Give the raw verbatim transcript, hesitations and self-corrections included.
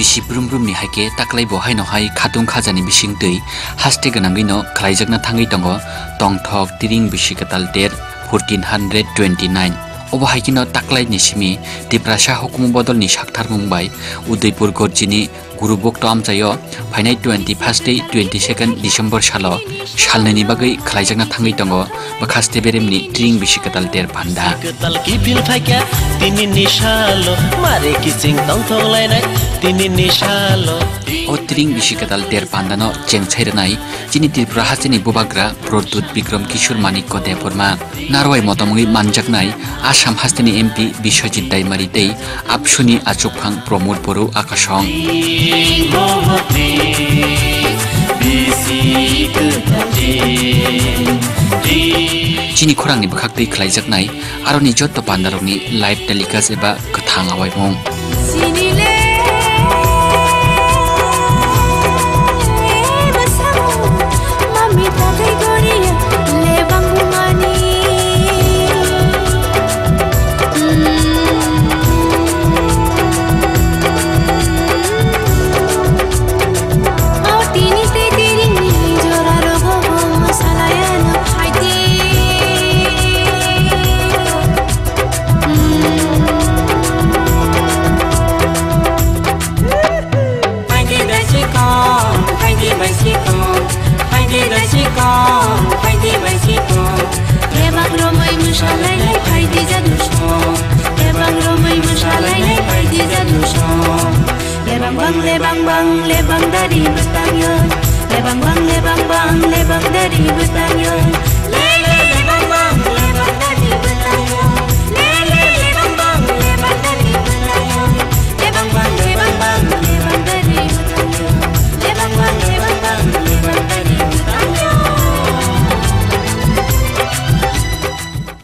Bisi brum brum ni hai khe taklai bo haino hai khatung khajani bising twi haste gwnangwi no khlaijakna thangwi tongo tongthok tring bisi kwtal ter fourteen hundred twenty-nine. Obo hai kheno taklai ni simi Tiprasa hukumu bodol ni saktharmung bai Udaipur Gorjini Guru Bhokto amchaio phainai twenty first tei twenty second December salo salnwi ni bagwi khlaijakna thangwi tongo bwkhaste beremni tring bisi kwtal ter panda. Kwtal kiphil phaikha tini ni salo, mare kiching tongthok lainai tini ni salo. O tring bisi kwtal ter pandano chengchai rwnai chini Tripura hasteni bubagra Pradyut Bikram Kishore Manikya Debbarma. Narwai motom wngwi manjaknai Assam hasteni M P Biswajit Daimari tei AAPSU ni achukphang Pramod Boro Akasong. Chini khorangni bwkhaktwi khlaijaknai aroni jotto pandarokni live telecast eba kwthang awaimung. Phaidi bai sikong, phaidi bai sikong, phaidi bai sikong, phaidi bai sikong. Lebang romoi mwsalainai phaidi jadusong. Lebang romoi mwsalainai phaidi jadusong. Lebang bang, lebang bang, lebang dari bwtang yo. Lebang bang, lebang bang, lebang dari bwtang yo. Le, le, lebang